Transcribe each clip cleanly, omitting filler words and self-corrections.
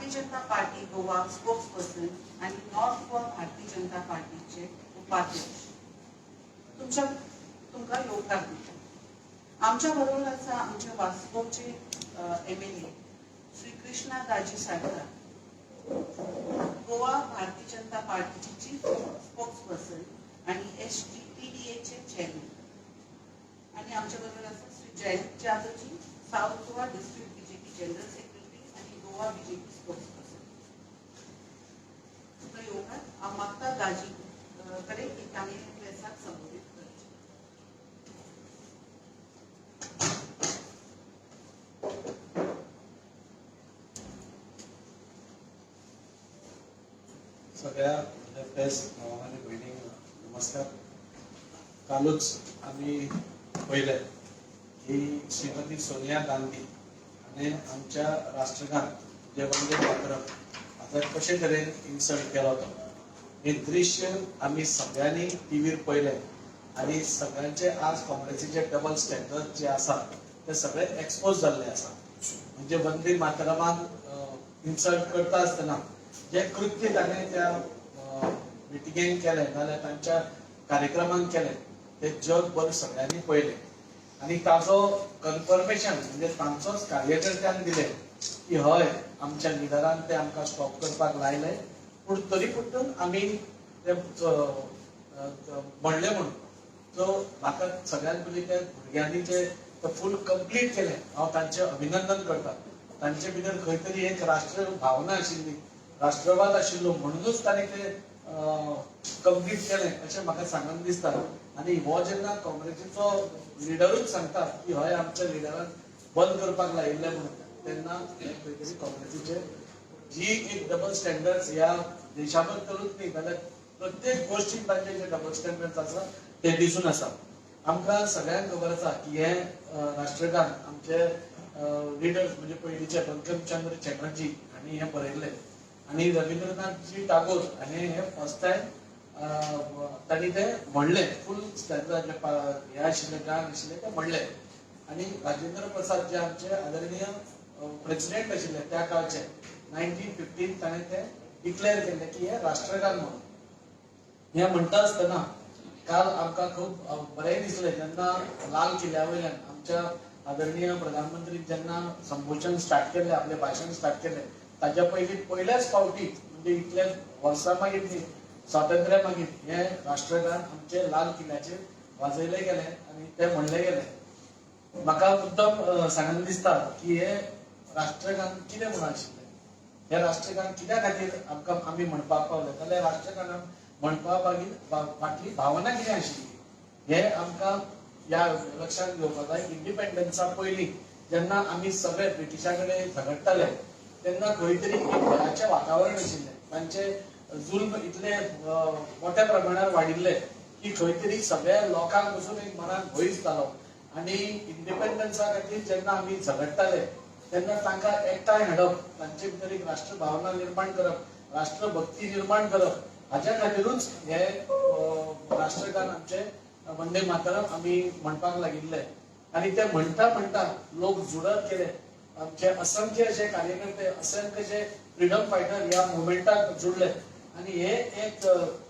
Bharatiya Janata party Goa spokesperson आणि north Goa Bharatiya Janata पार्टीचे उपाध्यक्ष. तुमच्या तुमकां येवकार दिता. आमच्या बरोबर आसा आमच्या वास्कोचे एमएलए श्री कृष्णा दाजी साळकार, गोवा भारतीय जनता पार्टीचे चीफ स्पोक्सपर्सन आणि एसजीपीडीएचे चेअरमॅन. आणि आमच्या बरोबर आसा Shri Jayant Jadhavji, south Goa district BJP general secretary आणि गोवा बीजेपी स्पोक्सपर्सन. तुमकां येवकार. हांव मागता दाजी कडेन की तांणी प्रेसाक संबोधीत करचें. सगळ्या म्हज्या प्रेस भावांक आनी भयणींक नमस्कार. कालूच आमी पळयलें की श्रीमती सोनिया गांधी हाणें आमच्या राष्ट्रगान जे वंदे मातरम हाचो कशे तरेन इन्सल्ट केलो तो. हें दृश्य आमी सगळ्यांनी टिवीर पळयलें आनी सगळ्यांचे आज काँग्रेसीचे डबल स्टँडर्ड जे आसा ते सगळे एक्सपोज जाल्ले आसा. म्हणजे वंदे मातरमान इन्सल्ट करता आसतना जे कृत्य ताणें त्या मिटिंगेन केलें नाजाल्यार तांच्या कार्यक्रमान केलें ते जगभर सगळ्यांनी पळयलें आनी ताजो कन्फर्मेशन म्हणजे तांचोच कार्यकर्त्यान दिलें की हय, आमच्या लिडरान ते आमकां स्टॉप करपाक लायले, पूण तरी पुटून आमी ते म्हणलें म्हणून. सो म्हाका सगळ्यात पयलीं त्या भुरग्यांनी जे फूल कंप्लीट केलें, हांव तांचें अभिनंदन करता. तांचे भितर खंय तरी एक राष्ट्र भावना आशिल्ली, राष्ट्रवाद आशिल्लो, म्हणूनच तांणी ते कंप्लीट केलें अशें म्हाका सांगन दिसता. आनी हो जेन्ना काँग्रेसीचो लिडरूच सांगता की हय, आमच्या लिडरान बंद करपाक लायिल्लें म्हणून, तेन्ना खंय तरी काँग्रेसीचे जी एक डबल स्टँडर्ड्स ह्या देशा बद्दलूच न्ही जाल्यार प्रत्येक गोश्टीन तांचे जे डबल स्टँडर्ड्स आसा ते दिसून आसा. आमकां सगळ्यांक खबर आसा की हें राष्ट्रगान आमचे लिडर्स म्हणजे पयलींचे बंकिमचंद्र चॅटर्जी हांणी हें बरयल्लें आनी रवींद्रनाथजी टागोर हाणें हें फर्स्ट टायम तांणी तें म्हणलें. फूल स्टँडर्ड जे हें आशिल्लें, गान आशिल्लें तें म्हणलें. आनी राजेंद्र प्रसाद जे आमचे आदरणीय प्रेसिडेंट आशिल्ले त्या काळचे, 1915 ताणें तें डिक्लेअर केल्लें की हें राष्ट्रगान म्हणून. हें म्हणटा आसतना काल आमकां खूब बरें दिसलें जेन्ना लाल किल्ल्या वयल्यान आमच्या आदरणीय प्रधानमंत्री जेन्ना संबोधन स्टार्ट केल्लें, आपलें भाशण स्टार्ट केलें, ताच्या पयलीं पयल्याच फावटी म्हणजे इतल्या वर्सां मागीर न्ही, स्वातंत्र्या मागीर हें राष्ट्रगान आमचे लाल किल्ल्याचेर वाजयलें गेलें आनी तें म्हणलें गेलें. म्हाका मुद्दम सांगन दिसता की हें राष्ट्रगान कितें म्हणून आशिल्लें, हें राष्ट्रगान कित्या खातीर आमकां आमी म्हणपाक पावले, जाल्यार राष्ट्रगानान म्हणपा मागीर फाटली भावना कितें आशिल्ली हें आमकां ह्या लक्षांत घेवपाक जाय. इंडिपेंडन्सा पयलीं जेन्ना आमी सगळे ब्रिटिशा कडेन झगडटाले तेन्ना खंय तरी एक भंयाचें वातावरण आशिल्लें. तांचे जुल्म इतले मोठ्या प्रमाणात वाडिल्ले की खंय तरी सगळ्या लोकांक पसून एक मनाक भंय दिसतालो. आनी इंडिपेंडन्सा खातीर जेन्ना आमी झगडटाले तेन्ना तांकां एकठांय हाडप, तांचे भितर एक राष्ट्रभावना निर्माण करप, राष्ट्रभक्ती निर्माण करप, हाज्या खातीरूच हे राष्ट्रगान आमचे वंदे मातरम आमी म्हणपाक लागिल्ले. आनी ते म्हणटा म्हणटा लोक जुडत गेले. आमचे असंख्य अशे कार्यकर्ते, असंख्य अशे फ्रिडम फायटर ह्या मुवमेंटाक जुडले आनी हे एक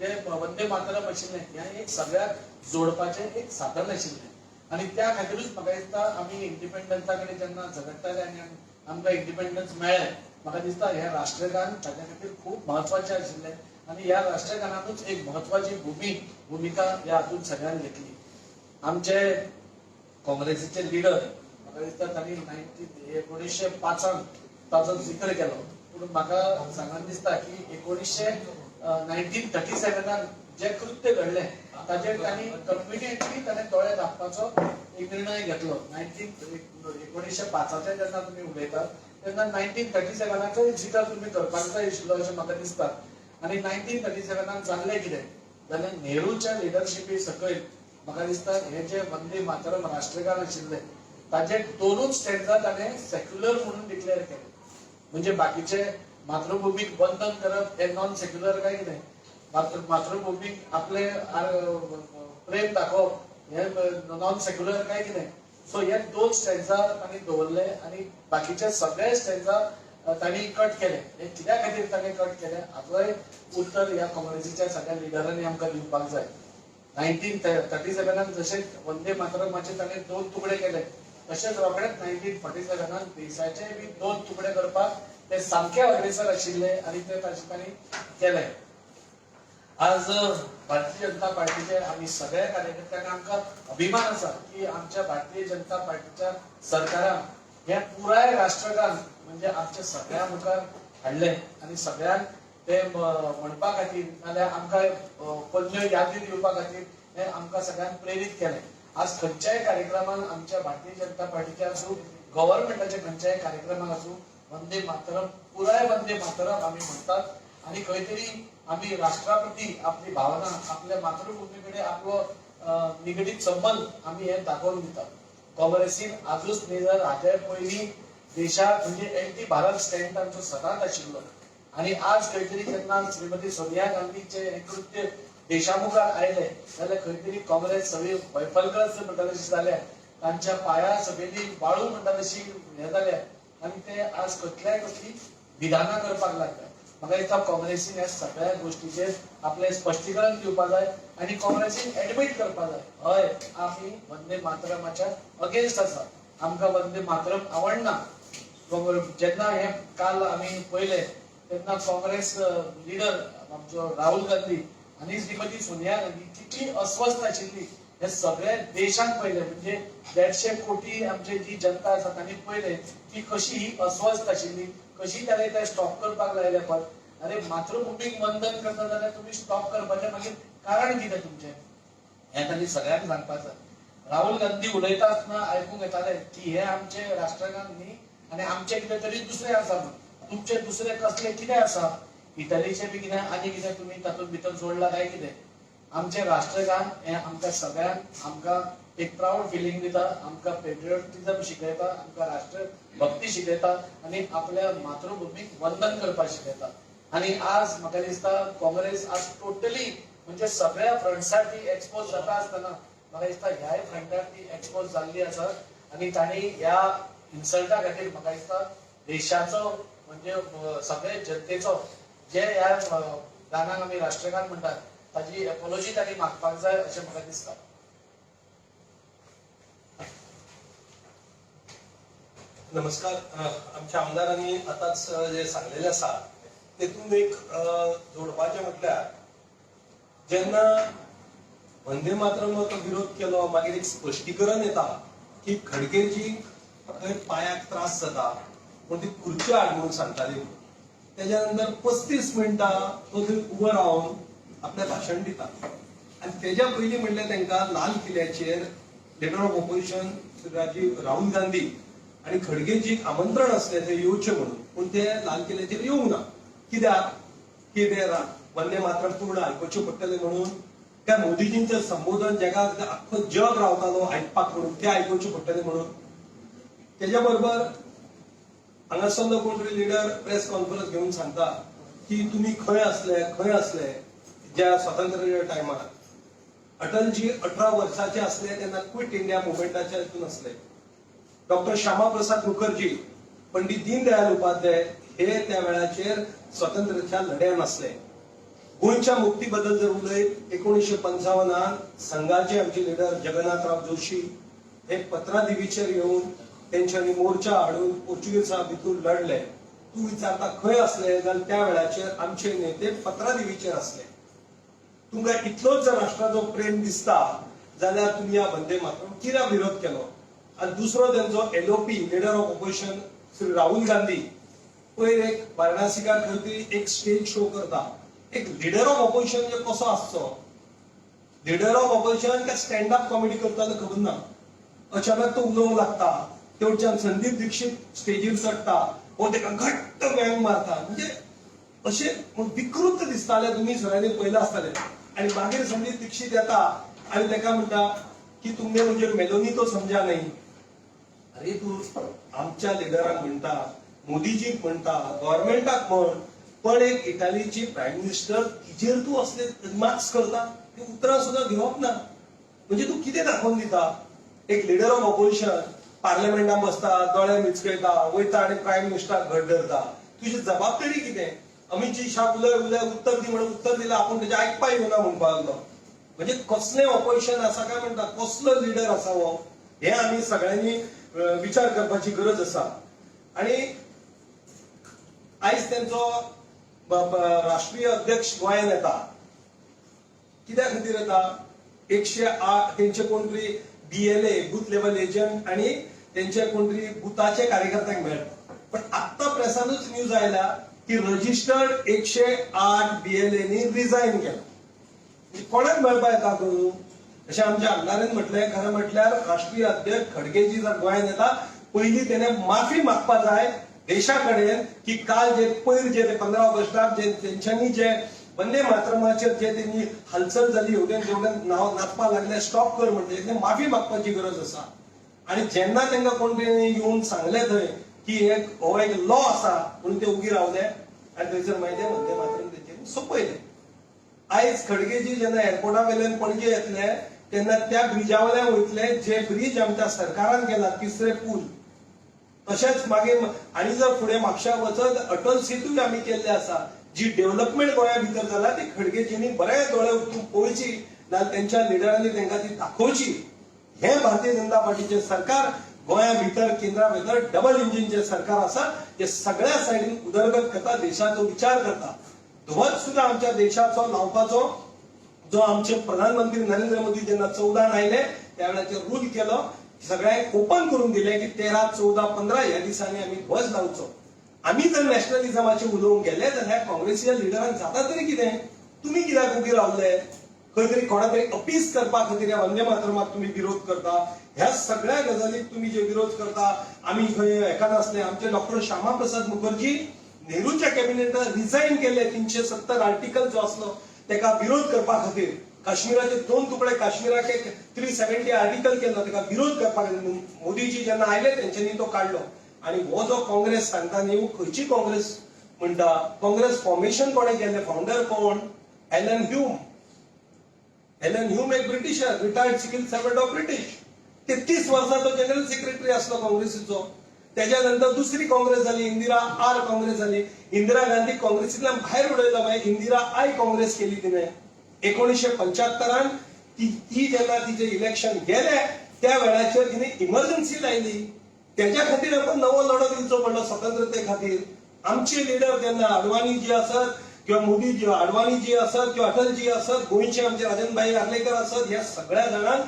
जे वंदे मातरम आशिल्लें हें एक सगळ्याक जोडपाचें एक साधन आशिल्लें. आनी त्या खातीरूच म्हाका दिसता आमी इंडिपेंडन्सा कडेन जेन्ना झगडटाले आनी आमकां इंडिपेंडन्स मेळ्ळें, म्हाका दिसता हें राष्ट्रगान ताच्या खातीर खूब म्हत्वाचें आशिल्लें आनी ह्या राष्ट्रगानानूच एक म्हत्वाची भुमिका ह्या हातूंत सगळ्यान घेतली. आमचे काँग्रेसीचे लिडर म्हाका दिसता तांणी 1905 ताचो जिकर केलो, पूण म्हाका सांगन दिसता की 1937 जे कृत्य घडलें ताचेर तांणी कन्विनियंटली ताणें दोळे धांपपाचो एक निर्णय घेतलो. 1905 जेन्ना तुमी उलयतात तेन्ना 1937 जिकर तुमी करपाक जाय आशिल्लो अशें म्हाका दिसता. आनी 1937 जाल्लें कितें जाल्यार नेहरूच्या लिडरशिपी सकयल म्हाका दिसता हे जे वंदे मातरम राष्ट्रगान आशिल्लें ताचे दोनूच स्टँडा ताणें सेक्युलर म्हणून डिक्लेअर केले. म्हणजे बाकीचे मातृभूमीक बंधन करप हे नॉन सेक्युलर काय कितें, मातृभूमीक आपले प्रेम दाखोवप हे नॉन सेक्युलर काय कितें. सो हे दोन स्टँडा तांणी दवरले आनी बाकीचे सगळे स्टँडा तांणी कट केलें. हें कित्या खातीर ताणें कट केलें हाचोय उत्तर ह्या काँग्रेसीच्या सगळ्या लिडरांनी आमकां दिवपाक जाय. 1937 जशें वंदे मातरमाचे ताणें दोन तुकडे केले, तशेंच रोखडेच 1947 देशाचे बी दोन तुकडे करपाक ते सामके अग्रेसर आशिल्ले आनी ते ताचे तांणी केले. आज भारतीय जनता पार्टीचे आमी सगळ्या कार्यकर्त्यांक आमकां अभिमान आसा की आमच्या भारतीय जनता पार्टीच्या सरकारान हे पुराय राष्ट्रगान म्हणजे आमच्या सगळ्या मुखार हाडलें आनी सगळ्यांक ते म्हणपा खातीर नाल्यार आमकां पन्न्यो यादी दिवपा खातीर हे आमकां सगळ्यांक प्रेरीत केलें. आज खंयच्याय कार्यक्रमाक आमच्या भारतीय जनता पार्टीचे आसूं, गव्हर्मेंटाच्या खंयच्याय कार्यक्रमाक आसूं, वंदे मातरम, पुराय वंदे मातरम आमी म्हणटात आनी खंय तरी आमी राष्ट्रा प्रती आपली भावना, आपल्या मातृभूमी कडेन आपलो निगडीत संबंद आमी हे दाखोवन दितात. काँग्रेसीन आजूच न्ही जर हाचे पयलीं देशाक म्हणजे एंटी भारत स्टँड तांचो सदांच आशिल्लो आनी आज खंय तरी जेन्ना श्रीमती सोनिया गांधीचे हें कृत्य देशा मुखार आयले जाल्यार खंय तरी काँग्रेस सगळी वैफलग्रस्त म्हणटा तशी जाल्या, तांच्या पांया सकयली वाळू म्हणटा तशी हें जाल्या आनी ते आज कसल्याय कसली विधानां करपाक लागल्या. म्हाका दिसता काँग्रेसीन ह्या सगळ्या गोश्टीचेर आपलें स्पश्टीकरण दिवपाक जाय आनी काँग्रेसीन एडमीट करपाक जाय, हय आमी वंदे मातरमाच्या अगेन्स्ट आसा, आमकां वंदे मातरम आवडना. जेन्ना हें काल आमी पळयलें तेन्ना काँग्रेस लिडर आमचो राहुल गांधी आनी श्रीमती सोनिया गांधी कितली अस्वस्थ आशिल्ली हे सगळे देशान पळयलें. म्हणजे 150 कोटी आमची जी जनता आसा तांणी पळयलें की कशी ही अस्वस्थ आशिल्ली, कशी ताणें ते स्टॉप करपाक लायलें. पण अरे मातृभूमीक वंदन करता जाल्यार तुमी स्टॉप करपाचें मागीर कारण कितें तुमचें, हें तांणी सगळ्यांक सांगपाक जाय. राहुल गांधी उलयता आसतना आयकूंक येतालें की हे आमचे राष्ट्रगान न्ही आनी आमचें कितें तरी दुसरें आसा म्हूण. तुमचें दुसरें कसलें कितें आसा, इटलीचें बी कितें आनी कितें तुमी तातूंत भितर जोडलां काय कितें. आमचें राष्ट्रगान हें आमकां सगळ्यांक आमकां एक प्रावड फिलींग दिता, आमकां पेट्रियोटिजम शिकयता, आमकां राष्ट्रभक्ती शिकयता आनी आपल्या मातृभूमीक वंदन करपाक शिकयता. आनी आज म्हाका दिसता काँग्रेस आज टोटली म्हणजे सगळ्या फ्रंट्सार ती एक्सपोज जाता आसतना म्हाका दिसता ह्याय फ्रंटार ती एक्सपोज जाल्ली आसा आनी तांणी ह्या इन्सल्टा खातीर म्हाका दिसता देशाचो म्हणजे सगळे जनतेचो जे ह्या गानाक आमी राष्ट्रगान म्हणटात ताजी एपोलॉजी तांणी मागपाक जाय अशें म्हाका दिसता. नमस्कार. आमच्या आमदारांनी आतांच जे सांगलेलें आसा तेतून एक जोडपाचें म्हटल्यार जेन्ना वंदे मातरम तो विरोध केलो मागीर एक स्पश्टीकरण येता की खडगेजी थंय पांयाक त्रास जाता पूण ती खुर्ची हाड म्हणून सांगताली. तेज्या नंतर 35 मिनटां तो थंय उबो रावन आपलें भाशण दिता आनी तेज्या पयलीं म्हणल्यार तांकां लाल किल्ल्याचेर leader of opposition Shri Rajiv Rahul Gandhi आनी खडगेजीक आमंत्रण आसलें थंय येवचें म्हणून, पूण ते लाल किल्ल्याचेर येवंक ना. कित्याक की ते वंदे मातरम पूर्ण आयकुचें पडटलें म्हणून, त्या मोदीजींचें संबोधन जगाक आख्खो जग रावतालो आयकपाक म्हणून तें आयकुचें पडटलें म्हणून. तेज्या बरोबर हांगासरलो कोण तरी लिडर प्रेस कॉन्फरन्स घेवन सांगता की तुमी खंय आसले खंय आसले ज्या स्वातंत्र्याच्या टायमार. अटलजी 18 वर्साचे आसले तेन्ना क्विट इंडिया मुवमेंटाच्या हितून आसले. डॉक्टर श्यामा प्रसाद मुखर्जी, पंडित दीनदयाल उपाध्याय हे त्या वेळाचेर स्वातंत्र्याच्या लढ्यान आसले. गोंयच्या मुक्ती बद्दल जर उलयत 1955 संघाचे आमचे लिडर जगन्नाथराव जोशी हे पत्रादेवीचेर येवन तेंच्यांनी मोर्चा हाडून पोर्चुगेजा भितर लढले. तूं विचारता खंय आसले जाल्यार त्या वेळाचेर आमचे नेते पत्रादेवीचेर आसले. तुमकां इतलोच जर राष्ट्राचो प्रेम दिसता जाल्यार तुमी ह्या वंदे मातरम कित्याक विरोध केलो. आनी दुसरो तेंचो LOP leader of opposition Shri Rahul Gandhi पयर एक वारणासीकार खंय तरी एक स्टेज शो करता. एक लिडर ऑफ ऑपोजिशन म्हणजे कसो आसचो, लिडर ऑफ ऑपोजिशन काय स्टँड अप कॉमेडी करता ते खबर ना. अचानक तो उलोवंक लागता, तेवच्यान संदीप दीक्षित स्टेजीर चडटा, हो तेका घट्ट वेंग मारता. म्हणजे अशें विकृत दिसताले तुमी सगळ्यांनी पळयलां आसतलें. आनी मागीर संदीप दीक्षित येता आनी तेका म्हणटा की तुमने मुझे मेलोनी तो समजा नाही. अरे तूं आमच्या लिडरांक म्हणटा, मोदीजीक म्हणटा, गव्हर्मेंटाक म्हण, पण एक इटालीची प्रायम मिनिस्टर तिचेर तूं असले रिमार्क्स करता, ती उतरां सुद्दां घेवप ना. म्हणजे तूं कितें दाखोवन दिता? एक लिडर ऑफ ऑपोजिशन पार्लमेंटान बसता, दोळे मिचकयता, वयता आनी प्रायम मिनिस्टराक घट धरता. तुजी जबाबदारी कितें? अमितजी शाह उलय उलय उत्तर दी म्हणून उत्तर दिलं, आपूण तेजें आयकपा येवना म्हणपाक लागलो. म्हणजे कसलें ऑपोजिशन आसा काय म्हणटा, कसलो लिडर आसा हो, हें आमी सगळ्यांनी विचार करपाची गरज आसा. आनी आयज तेंचो राष्ट्रीय अध्यक्ष गोंयांत येता. कित्या खातीर येता? 108 तेंचे कोण तरी बीएलए, बूथ लेवल एजंट, आनी तेंचे कोण तरी बुथाचे कार्यकर्त्यांक मेळटा. पण आत्तां प्रेसानूच न्यूज आयल्या की रजिस्टर्ड 108 बीएलएनी रिजायन केला. म्हणजे कोणाक मेळपा येता तूं? अशें आमच्या आमदारान म्हटलें. खरें म्हटल्यार राष्ट्रीय अध्यक्ष खडगेजी जर गोंयांत येता, पयलीं तेणे माफी मागपा जाय देशा कडेन की काल जे पयर जे 15 ऑगस्टाक जे तेंच्यांनी जे वंदे मातरमाचेर जे तेंची हालचाल जाली, हेवटेन तेवटेन नांव नाचपा लागले, स्टॉप कर म्हणटे, तें माफी मागपाची गरज आसा. आनी जेन्ना तांकां कोण तरी येवन सांगलें थंय की एक हो एक लॉ आसा म्हणून ते उगी रावले आनी थंयसर मागीर ते वंदे मातरम तेंच्यांनी सोंपयलें. आयज खडगेजी जेन्ना एअरपोर्टा वयल्यान पणजे येतले तेन्ना त्या ब्रिजा वयल्यान वयतले जे ब्रीज आमच्या सरकारान केला, तिसरे पूल. तशेंच मागीर आनी जर फुडें म्हापश्या वचत, अटल सेतूय आमी केल्ले आसा. जी डेव्हलपमेंट गोंया भितर जाला ती खडगेजींनी बरे दोळे उक्तून पळोवची, नाजाल्यार तेंच्या लिडरांनी तांकां ती दाखोवची. हें भारतीय जनता पार्टीचें सरकार गोंया भितर, केंद्रा भितर डबल इंजिनचें सरकार आसा, जे सगळ्या सायडीन उदरगत करता, देशाचो विचार करता. ध्वज सुद्दां आमच्या देशाचो लावपाचो जो आमचे प्रधानमंत्री नरेंद्र मोदी जेन्ना 14 आयले त्या वेळाचेर रूल केलो, सगळ्यांक ओपन करून दिलें की 13, 14, 15 ह्या दिसांनी आमी ध्वज लावचो. आमी जर नॅशनलिझमाचेर उलोवंक गेले जाल्यार काँग्रेसीच्या लिडरांक जाता तरी कितें? तुमी कित्याक उगी रावले? खंय तरी कोणा तरी अपीज करपा खातीर ह्या वंदे मातरमाक तुमी विरोध करता. ह्या सगळ्या गजालीक तुमी जे विरोध करता, आमी खंय हेका नासले. आमचे डॉक्टर श्यामा प्रसाद मुखर्जी नेहरूच्या कॅबिनेटात रिझायन केले 370 आर्टिकल जो आसलो तेका विरोध करपा खातीर. काश्मीराचे दोन तुकडे, काश्मीराक एक 370 आर्टिकल केलो, तेका विरोध करपा खातीर. मोदीजी जेन्ना आयले तेंच्यांनी तो काडलो. आनी हो जो काँग्रेस सांगता न्ही, खंयची काँग्रेस म्हणटा? काँग्रेस फॉर्मेशन कोणें केलें? फाउंडर कोण? Allen Hume. Allen Hume एक Britisher, retired civil servant of British. 33 वर्सां तो जनरल सेक्रेटरी आसलो काँग्रेसीचो. त्याच्या नंतर दुसरी काँग्रेस झाली, इंदिरा आर काँग्रेस झाली. इंदिरा गांधी काँग्रेसीतल्यान भायर उडयलो, मागीर इंदिरा I Congress केली तिने 1975. ती ती जेन्ना तिचे इलेक्शन गेले त्या वेळाचेर तिने इमर्जन्सी लायली. त्याच्या खातीर आमकां नवो लढो दिवचो पडलो स्वतंत्रते खातीर. आमचे लिडर जेन्ना अडवाणी जी आसत किंवा मोदी जी, अडवाणी जी आसत किंवा अटलजी आसत, गोंयचे आमचे राजनभाई आर्लेकर आसत, ह्या सगळ्या जाणांक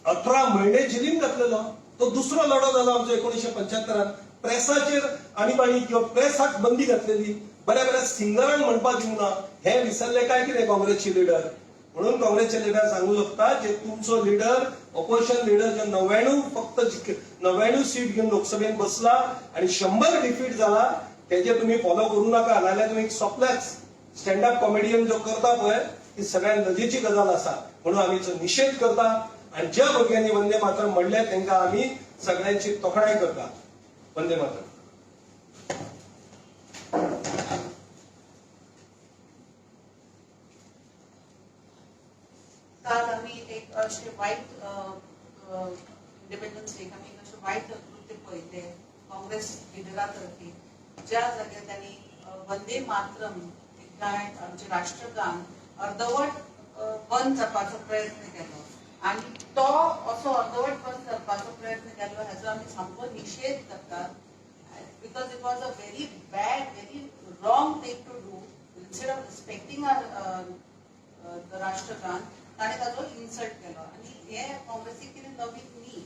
18 म्हयने जेलीन घातलेलो. तो दुसरो लढो जालो आमचो 1975. प्रेसाचेर आणीबाणी किंवा प्रेसाक बंदी घातलेली, बऱ्या बऱ्या सिंगरांक म्हणपाक दिवंक ना. हे विसरले काय कितें काँग्रेसचे लिडर? म्हणून काँग्रेसचे लिडर सांगू शकता, जे तुमचो लिडर, ऑपोजिशन लिडर जे 99, फक्त 99 सीट घेऊन लोकसभेत बसला आणि 100 डिफीट झाला, त्याचे तुम्ही फॉलो करू नका, नाल्यार तुम्ही सोंपलेच. स्टँड अप कॉमेडियन जो करता पळय, ती सगळ्यात लजेची गजाल आसा. म्हणून आमी हिचो निशेध करता आणि ज्या भुरग्यांनी वंदे मातरम म्हणले तांकां आमी सगळ्यांची तोखणाय करता. वंदे मातरम. काल आमी एक अशें वायट, इंडिपेंडन्स डेक आमी एक अशें वायट कृत्य पळयलें काँग्रेस लिडरा तर्फे, ज्या जाग्यार तांणी वंदे मातरम गायन, आमचें राष्ट्रगान अर्दवट बंद करपाचो प्रयत्न केलो. आनी तो असो अर्दवट बंद करपाचो प्रयत्न केलो हेजो आमी सामको निशेध करतात, because it was a very bad, very wrong thing to do. Instead of respecting our राष्ट्रगान, ताणें ताजो इन्सल्ट केलो. आनी हे काँग्रेसीक कितें नवीन न्ही,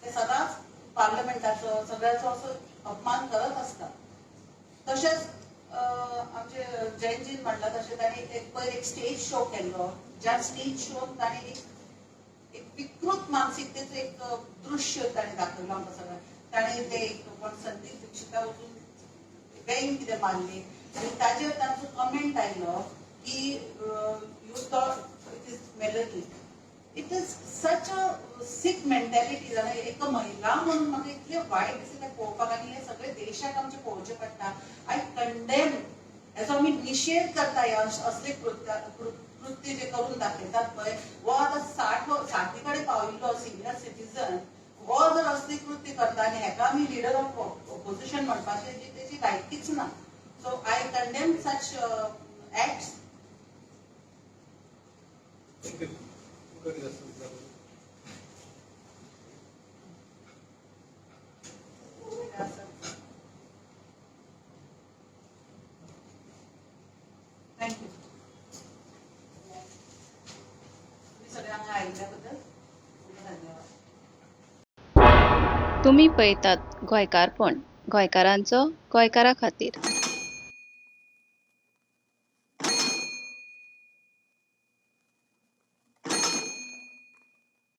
ते सदांच पार्लमेंटाचो सगळ्याचो असो अपमान करत आसता. तशेंच आमचे जयंतजीन म्हणलां तशें, ताणें एक पयर एक स्टेज शो केल्लो, ज्या स्टेज शोन ताणें एक एक विकृत मानसिकतेचो एक दृश्य ताणें दाखयलो आमकां सगळ्यांक. ताणें ते एक कोण संदीप दीक्षिता वचून बँक कितें मारली आनी ताजेर तांचो कमेंट आयलो की you thought it is melody. It is such a sick mentality. जाल्यार एक महिला म्हणून म्हाका इतलें वायट दिसता तें पळोवपाक आनी हें सगळें देशाक आमचें पळोवचें पडटा. I condemn, हेचो आमी निशेध करता. ह्या असले कृत्य जे करून दाखयतात पळय, हो आतां 60 कडेन पाविल्लो सिनियर सिटीजन हो जर असली कृत्य करता. ऑपोजिशन म्हणपाचें जी तेजी लायकीच ना. So I condemn such acts. Thank you. तुम्ही सगळ्यांना आयिल्ल्या बद्दल धन्यवाद. तुमी पळयतात गोंयकारपण, गोंयकारांचो गोंयकारा खातीर.